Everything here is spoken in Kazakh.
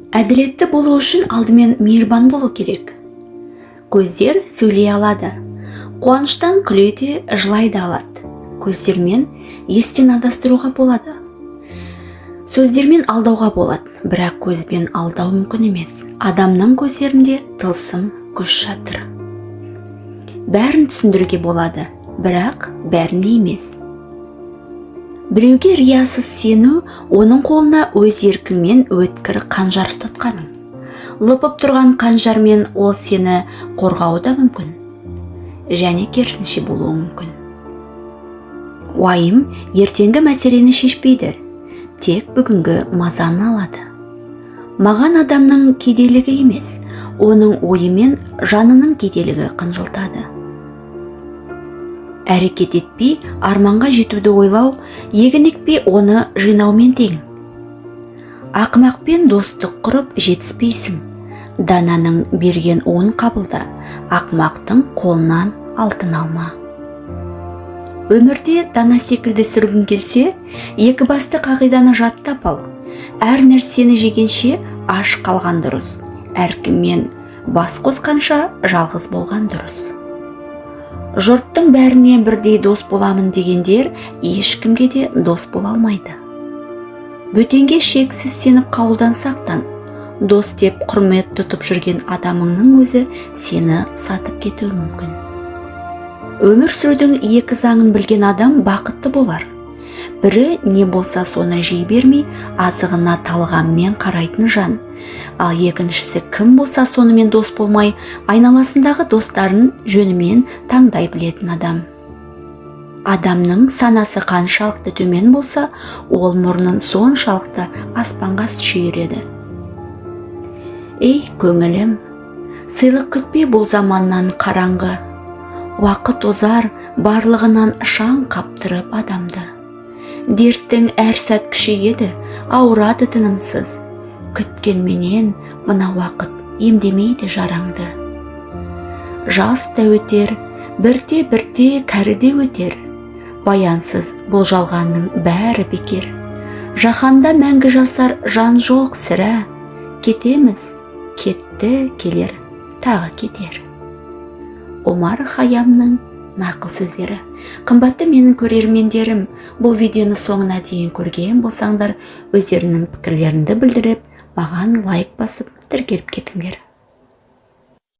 Әділетті болу үшін алдымен мейірбан болу керек. Көздер сөйлей алады. Қуаныштан күле де, жылай да алады. Көздермен естен адастыруға болады. Сөздермен алдауға болады, бірақ көзбен алдау мүмкін емес. Адамның көздерінде тылсым күш жатыр. Бәрін түсіндіруге болады, бірақ бәрін емес. Біреуге риясыз сену — оның қолына өз еркіңмен өткір қанжар ұстатқаның. Лыпып тұрған қанжармен ол сені қорғауы да мүмкін және керісінше болуы мүмкін. Уайым ертеңгі мәселені шешпейді, тек бүгінгі мазаны алады. Маған адамның кедейлігі емес, оның ойы мен жанының кедейлігі қынжылтады. Әрекет етпей арманға жетуді ойлау егін екпей оны жинаумен тең. Ақымақпен достық құрып жетіспейсің. Дананың берген уын қабылда, ақымақтың қолынан алтын алма. Өмірде дана секілді сүргің келсе, екі басты қағиданы жаттап ал. Әр нәрсені жегенше, аш қалған дұрыс. Әркіммен бас қосқанша, жалғыз болған дұрыс. Жұрттың бәріне бірдей дос боламын дегендер ешкімге де дос бола алмайды. Бөтенге шексіз сеніп қалудан сақтан. Дос деп құрмет тұтып жүрген адамыңның өзі сені сатып кетуі мүмкін. Өмір сүрудің екі заңын білген адам бақытты болар. Бірі — не болса соны жей бермей, азығына талғаммен қарайтын жан. Ал екіншісі — кім болса сонымен дос болмай, айналасындағы достарын жөнімен таңдай білетін адам. Адамның санасы қаншалықты төмен болса, ол мұрнын соншалықты аспанға шүйіреді. Ей, көңілім, сыйлық күтпе бұл заманнан. Қараңғы уақыт озар барлығынан шаң қаптырып адамды. Дерттің әр сәт күшейеді, ауырады тынымсыз. Күткенменен мына уақыт емдемейді жараңды. Жас та өтер, бірте бірте кәрі де өтер. Баянсыз бұл жалғанның бәрі бекер. Жаһанда мәңгі жасар жан жоқ сірә. Кетеміз, кетті, келер, тағы кетер. Омар Хаямның нақыл сөздері. Қымбатты менің көрермендерім, бұл видеоны соңына дейін көрген болсаңдар, өздерінің пікірлеріңді білдіріп, маған лайк басып, тіркеліп кетіңдер.